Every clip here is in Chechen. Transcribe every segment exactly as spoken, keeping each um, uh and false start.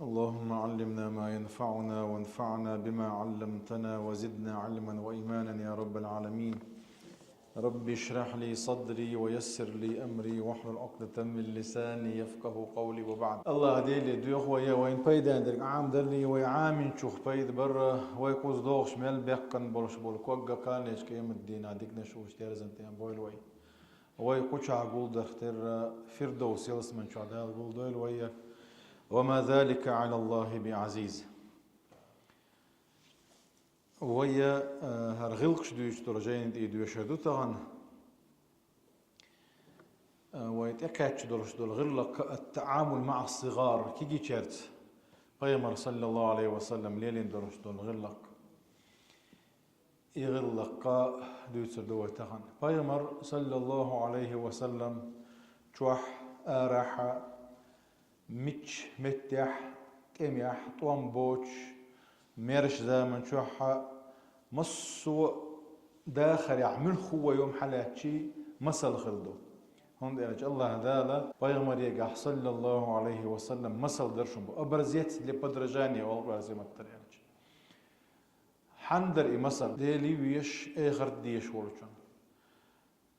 اللهم علمنا ما ينفعنا وانفعنا بما علمتنا وزدنا علما وإيمانا يا رب العالمين. رب اشرح لي صدري ويسر لي أمري واحلل عقدة من لساني يفقهوا قولي وبعد. Аллах Деле доьху вай, вайна пайдана дерг Ӏамадарра, вай Ӏаминчух пайда барра, вай кхуза догӀуш мел беккхина болуш болу ког а кханечу къематдийнахь диканаш уьш терзан тӀе бойла вай. Вай кху чохь гулдарх терра Фирдовс ялсаман чохь Дала гулдойла вай. وما ذلك على الله بعزيز. Вай, э, хӀара гӀиллакхаш дуьйцуш долу жайна тӀе доьшур ду тахана. Э, вай тӀекхаьчча долуш долу гӀиллакх, ат-таӀамул маӀа ас-сигӀар, кегийчаьрца, пайхамар, саллаллаху Ӏалайхи ва саллам, лелийна долуш долу гӀиллакх. И гӀиллакх дуьйцур ду вай тахана. Пайхамар, саллаллаху Ӏалайхи ва саллам, чохь, арахь, мичча меттехь, тӀемехь, тӀом боцуш, маьрша заман чохь, массо а дахарехь, муьлхха а вай хӀума хьалаьцча, масал хилла ду. ХӀунда аьлча Аллах Дала пайхамарегахь, саллаллаху Ӏалайхи ва саллам, масал дар шуна бу. Образец для подражания олу къаьрзина маттара аьлча. Хьанна дара и масал? Деле везаш, эхарт дезаш волчунна,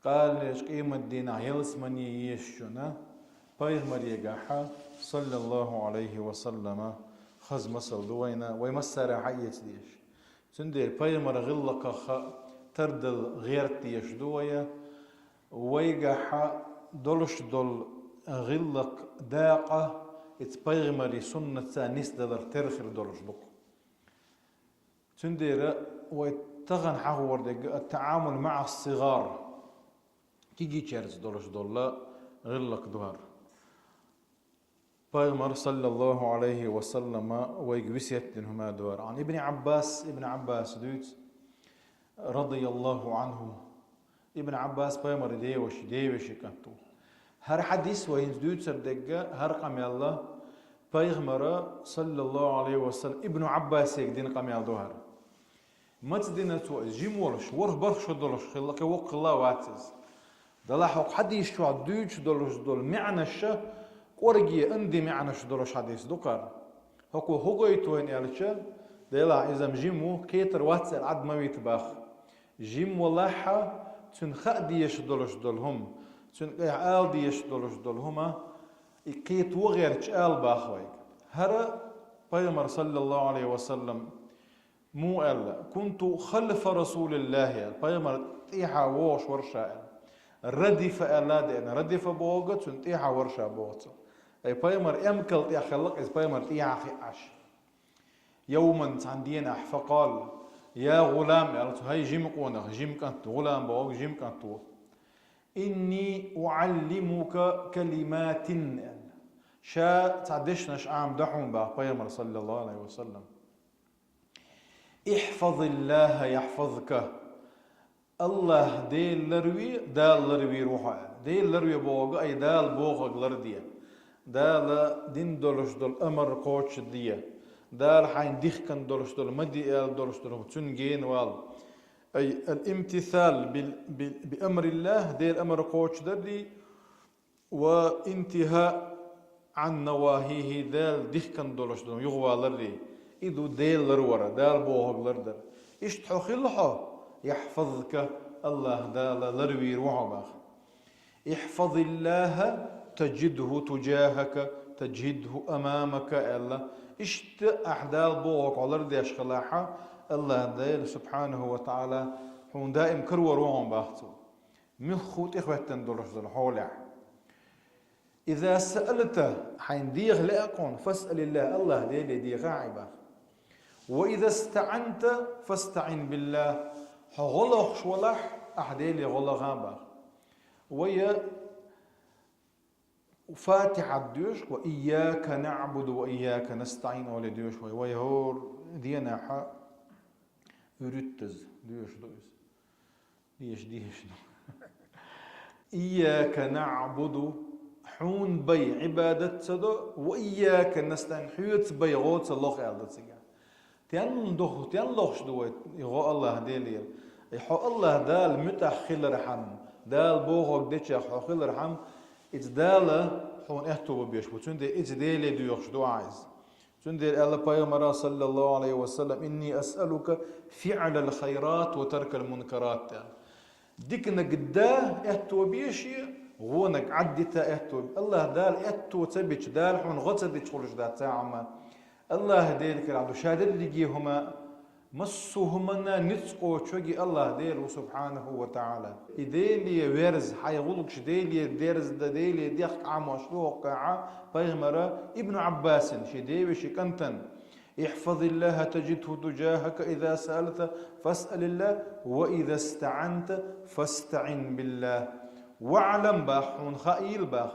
кханечу къематдийнахь ялсамане езачунна, пайхамарегахь, саллаллаху Ӏалайхи ва саллама, хаза масал ду вайна, вай массара а хьаэца дезаш. Цундела пайхамар гӀиллакхах тардала гӀерта дезаш ду вай, вайгахь долуш долу гӀиллакх дакъа, иза пайхамаран суннатца нисдаларх тера хир долуш ду-кх. Цундела вай тахана хьахор дерг ат-таӀамул маӀа ас-сигӀар, кегийчаьрца долуш долу гӀиллакх ду хӀара. Пайхамар, саллаллаху Ӏалайхи ва саллама, вайга весет дина хӀума ду хӀара. Ӏан Ибн Ӏаббас, Ибн Ӏаббаса дуьйцу, радияллаху Ӏанху, Ибн Ӏаббас пайхамаран деваша, девешин кӀант ву. ХӀара хьадис вай хӀинца дуьйцур дерг, хӀара къамел пайхамара, саллаллаху Ӏалайхи ва саллам, Ибн Ӏаббасега дина къамел ду хӀара. Маца дина цо иза? Жима волуш, ворхӀ-бархӀ шо долуш хилла, кхин воккха хилла а вац иза. Делахь хӀокху хьадис чохь дуьйцуш долуш долу маьӀнаш кӀорге, анди маьӀнаш долуш хьадис ду-кх хӀара. ХӀокхо хӀун гойту вайна аьлча, делахь иза-м жима ву, кхетар вац аьлла Ӏад ма вита боху. Жима валахь а, цуьнан хаа дезаш долуш долу хӀума, цуьнан тӀехь ала дезаш долуш долу хӀума, и кхета вон гӀерташ ала боху вайга. ХӀара пайхамар, саллаллаху Ӏалайхи ва саллам, муха аьлла: «Кунту халфа Расулиллахи», аьлла, пайхамар тӀехьа вогӀуш вара ша аьлла. Радифа аьлла а деана, радифа бохург цуьнан тӀехьа вара ша боху цо. Ай пайхамар эмкал тӀехь хилла-кх иза, пайхамар тӀехьа хиъна Ӏаш. Йовман, цхьана дийнахь, факъала: «Я гӀулам», аьлла цо, хӀай жима къонах, жима кӀант, гӀулам бохург жима кӀант ву. «Инни уӀаллимука калиматин», аьлла. Ша цхьа дешнаш Ӏамаду хьуна боху пайхамар, саллаллаху Ӏалайхи ва саллам. «Ихьфазиллаха яхьфазка». Аллах Дела ларве, Дала ларвийр ву хьо аьлла. Дела ларве бохург, ай Дала бохург ларде. Дала дина долуш долу амар кхочушде. Дала хьайна дихкина долуш долу, ма де аьлла долуш долу, цуьнан гена вала. Ай ал-имтисал бил-, бил-, би амриллах, Делан амар кхочушдаррий, ва интиха Ӏан навахихи, Дала дихкина долуш долу юхаваларрий. И ду Дела ларвар, Дала бохург лардар. Иштта хьо хила хьо, яхьфазка, Аллах Дала ларвийр ву хьо боху. «Ихьфазиллаха тажидху тужахака, тажидху амамака», аьлла. Иштта ахь Дала бохург хьо лардеш хилахь, Аллах Дела, субхьанаху ва таӀала, хьуна даим карор ву хьуна боху цо. Муьлхха а тӀехӀоьттина долуш долу хьолехь. «Иза саалта», хьайна деха лаьа хьуна, «фасъалиллах», Аллах Деле деха хьайна боху. «Ва иза стаӀанта, фастаӀин биллах», хьо гӀо лохуш валахь, ахь Деле гӀо лаха боху. Вай Фатихьат доьшу, «Ва ийяка наӀбуду ва ийяка настаӀин» олий доьшу вай. Вай хӀора дийнахь вуьрхӀиттаза доьшуш ду иза. Деша, деша ду. «Ийяка наӀбуду», хьуна бай Ӏибадат ца до, «ва ийяка настаӀин», хьоьца бай гӀо ца лоху аьлла ду цигахь. Тен доху, тен лохуш ду вай и гӀо Аллах Делера? И хьо Аллах Дала муьтӀахь хилархьама, Дала бохург дечех хьо хилархьама, иза Дала хьуна аьтто бан безаш бу, цундела иза Деле доьхуш ду ахь иза. Цундела аьлла пайхамара, саллаллаху алейхи ва саллям: «Инни асъалука фиълал хайрат ва таркал мункарат», аьлла. Диканиг да аьтто бе ший, вониг Ӏаддита аьтто. Аллаха Дала аьтто ца бича, Дала хьуна гӀо ца дича хуьлуш дац цхьа хӀума. Аллаха Дела кара ду ша дерриге хӀума, массо а хӀуманна ницкъ кхочург Аллаха Дела ву, субхьанаху ва таӀала. И Деле верза, хьай гӀулакхаш Деле дерза да, Деле дехка Ӏамош дохкахьа, пайхамара Ибн Ӏаббасин, ший девеший кӀантан: «احفظ الله تجده تجاهك، إذا سألت فاسأل الله، وإذا استعنت فاستعن بالله. واعلم», бах, хьуна хаийла, бах,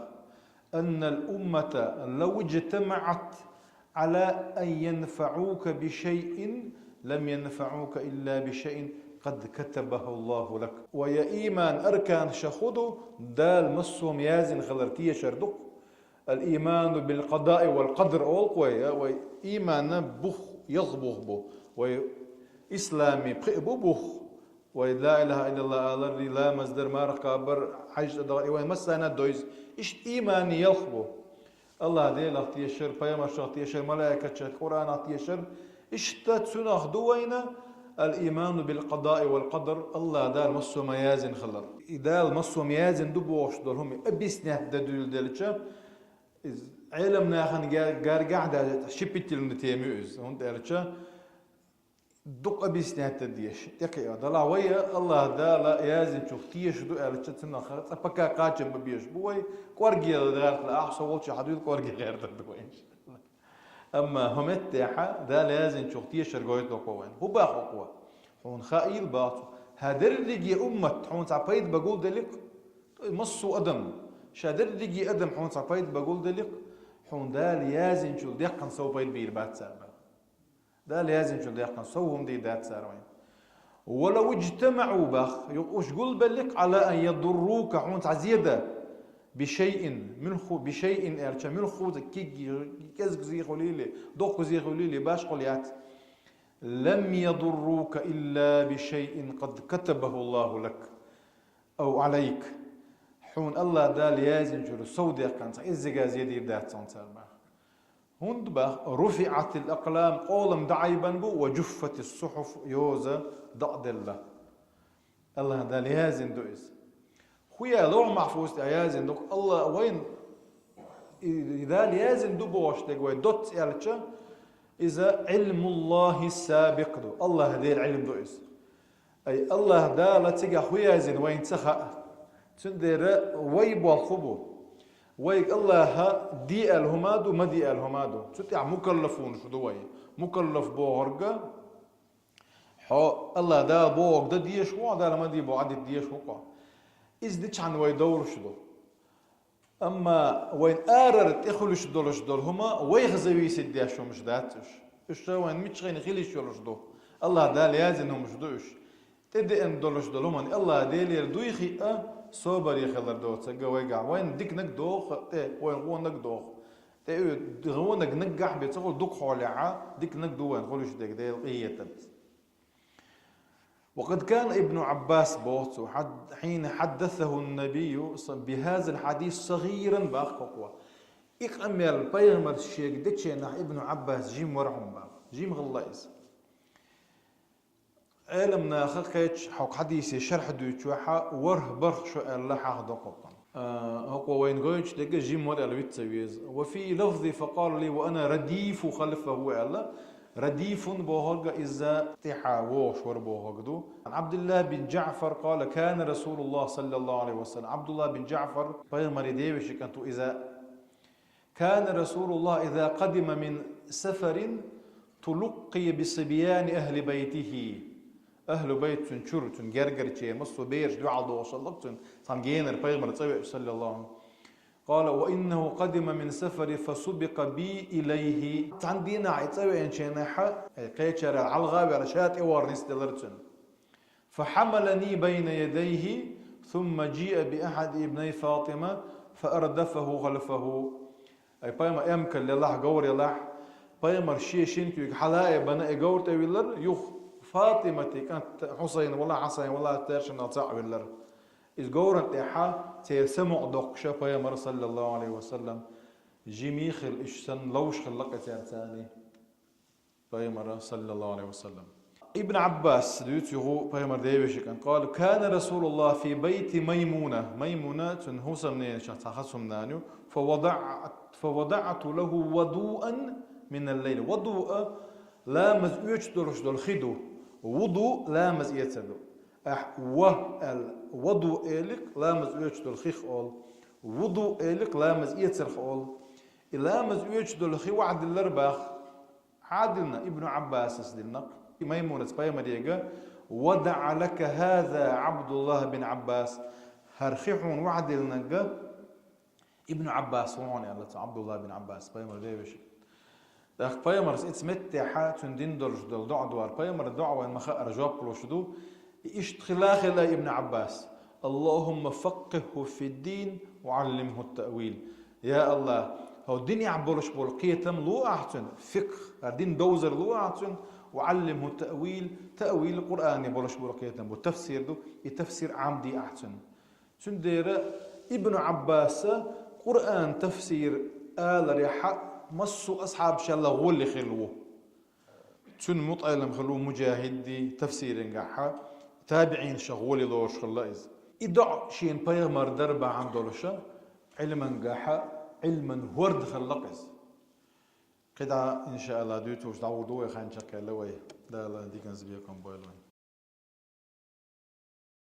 «أن الأمة لو اجتمعت على أن ينفعوك بشيء لم ينفعوك إلا بشيء قد كتبه الله لك». Вай ийман арканаш хӀу ду, Дала массо а яздина хилар тешар ду-кх. «الإيمان بالقضاء والقدر» олу-кх вай, вай иймана бух, ялх бух бу. Вай исламе пхиъ бу бух. Вай ла илаха иллаллах алар, ламаз дар, марха кхабар, хьаьж тӀедахар, и вайн массарна а дойза. Иштта иймане ялх бу. Аллаха Делах тешар, пайхамаршах тешар, малайкашах, Къуръанах тешар. Иштта цунах ду вайна «الإيمان بالقضاء والقدر», Аллаха Дала массо а яздина хилар. И Дала массо а яздина ду бохуш долу хӀума объяснять дан дуьйладелча, иза Ӏеламнахана гер-, гергахь а дац, щепетильная тема ю иза. ХӀунда аьлча, дукха объяснять дан дезаш, тӀекхиа. Делахь вай Аллаха Дала яздинчух тешаш ду аьлча, цунах цкъа пока кхачам бан безаш бу вай, кӀорге гӀерталахь, ахь со волчохь хьадуьйла, кӀорге гӀертар ду вай, иншаллах. Амма хӀокху меттехь Дала яздинчух тешар гойту-кх вайна. ХӀун боху-кх? Хьуна хаийла, бах цо, хьан дерриге уммат хьуна цхьа пайда бан гулделлий-кх, массо а адам, ша дерриге адам хьуна цхьа пайда бан гулделлий-кх, хьуна Дала яздинчул деккхана сов пайда бийр бац цара, бах. Дала яздинчул деккхана сов хӀума дийр дац цара вайна. «ولو اجتمعوا», бах, юха уьш гулбеллий-кх, «على أن يضروك», хьуна цхьа зе дан, «بشيء», муьлхха, «بشيء» аьлча, муьлхха зе, кегий, кӀезиг зе хуьлийла, доккха зе хуьлийла, башхалла яц. «لم يضروك إلا بشيء قد كتبه الله لك أو عليك». Хьуна Аллаха Дала яздинчуьра сов деккхана цхьа иззига зе дийр дац хьуна цара, бах. ХӀунда, бах, «رفعت الأقلام», къолам дӀаайбина бу, «وجفت الصحف», йоза дӀаделла. Аллаха Дала яздина ду иза. ХӀун яа, Лавхь-Махьфуз тӀехь яздина ду, Алла вайна и, и Дала яздина ду бохуш дерг вай доцца аьлча, иза «علم الله السابق» ду, Аллаха Делан Ӏилма ду иза. Ай, Аллаха Дала цигахь хӀун яздина вайна ца хаьа. Цундела вай болх хӀун бу? Вайга Аллаха де аьлла хӀума а ду, ма де аьлла хӀума а ду. Цу тӀехь мукаллафунаш ду вай. Мукаллаф бохург, хьо Аллаха Дала бохург дан дезаш ву, Дала ма де бохург Ӏадита дезаш ву-кх. Иза дичхьана вай довлуш ду. Амма вайн арара тӀехуьлуш долуш долу хӀума вайх зависит деш хӀумаш дац уьш. Уьш ша вайн мичхайна хила йиш йолуш ду. Аллаха Дала яздина хӀумаш ду уьш. ТӀедеана долуш долу хӀуманна Аллаха Делера дуй хиъа, собаре хилар доцург вайгахь. Вайна диканиг доху, тӀе вайн гӀонаг доху. ТӀе гӀонаг наггахь бен ца хуьлу, дукха хьолехьа, диканиг ду вайн хуьлуш дерг Делан къинхетамца. وقد كان ابن عباس, боху цо, حد-، حين حدثه النبي ص-، بهذا الحديث صغيرا, бах кхокхо. И къамел пайхамарс шега дечу хенахь Ибн Ӏаббас жима вара хьуна, бах. Жима хилла иза. Ӏеламнаха кхечу хьокху хьадисе шархь дуьйцучохь ворхӀ-бархӀ шо аьлла хьахдо кхокхо. А, хӀокхо вайна гойтуш дерг жима вара аьлла виц ца веза. وفي لفظ فقال لي وأنا رديف خلفه аьлла. Радифун бохург иза тӀаьхьа вогӀуш вара бохург ду. عن عبد الله بن جعفر قال كان رسول الله صلى الله عليه وسلم. Ӏабдулла бин ДжаӀфар, пайхамаран девешин кӀант ву иза. كان رسول الله إذا قدم من سفر تلقي بصبيان أهل بيته. Ахьлу байт цуьнан чуьра, цуьнан гергарчеран массо а бераш дуьхьал дохуш хиллакх цуьнан, цхьана генара пайхамар цӀа веача, саллаллаху. قال: وإنه قدم من سفر فسبق بي إليه. Цхьана дийнахь и цӀа веанчу хенахь, ай, кхечара хьалха а ваьлла, ша тӀе вахара нисделира цуьнан. فحملني بين يديه، ثم جيء بأحد ابني فاطمة فأردفه خلفه. Ай, пайхамар эмкал елахь, говр елахь, пайхамар шен шина куьйга хьала а бина, и говр тӀе виллира, юха ФатӀиматан кӀант Хьусайн вала, Хьасан вала, цаьршиннах цхьаъ виллира. Иза говран тӀехь церан самукъа доккхуш пайхамар, саллаллаху алейхи ва саллям, Жимий хилла, иштта санна ловш хилла-кх цаьрца царна пайхамар, саллаллаху Ӏалайхи ва саллам. Ибн Ӏаббаса дуьйцу юха пайхамар девешикан: قال: كان رسول الله في بيت ميمونة. Маймуна цуьнан хӀусамненашах цхьа хӀусамнана ю. فوضعت، فوضعت له وضوءا من الليل. Вадуъ ламаз оьцуш долуш долу хи ду. Вуду ламаз эцар ду. Ахь ва аьлла, вадуъ элира-кх ламаз оьцуш долу хих олу. Вуду элира-кх ламаз эцарх олу. И ламаз оьцуш долу хи вахьа диллира боху. Хьан диллина? Ибн Ӏаббасас диллина-кх. Маймунаца пайхамаре: وضع لك هذا عبد الله بن عباس. ХӀара хи хьуна вахьа диллинарг Ибн Ӏаббас ву хьуна, аьлла цу Ӏабдуллах бин Ӏаббас, пайхамар девеши. ТӀаккха пайхамарс оцу меттехь цуьнан дина долуш долу доӀа дора. Пайхамаран доӀа вайна ма-хаъара жоп луш ду. И иштта хилла а хилла Ибн Ӏаббас: اللهم فقهه في الدين وعلمه التأويل. Я АллахӀ, хӀокху динехь болуш болу кхетам ло ахь цуьнан, фикх, хӀара дин довзар ло ахь цуьнан, وعلمه التأويل, таъвил Къуръане болуш болу кхетам бу, тафсир ду, и тафсир Ӏамаде ахь цуьнан. Цундела Ибн Ӏаббаса Къуръан тафсир аларехь массо а асхьабашал гӀоле хилла ву. Цуьнан мутаӀеллам хилла ву Мужахьиди, тафсирангахь табиӀинашах гӀоле лоруш хилла иза. И доӀа шена пайхамар дар бахьана долуша, Ӏилмангахь Ӏилман хӀорд хилла-кх иза. КхидӀа, иншааллахӀ, дуьйцуш дӀагӀур ду вай, хан чекхъяьлла вай. Дала диканца бекхам бойла вайн.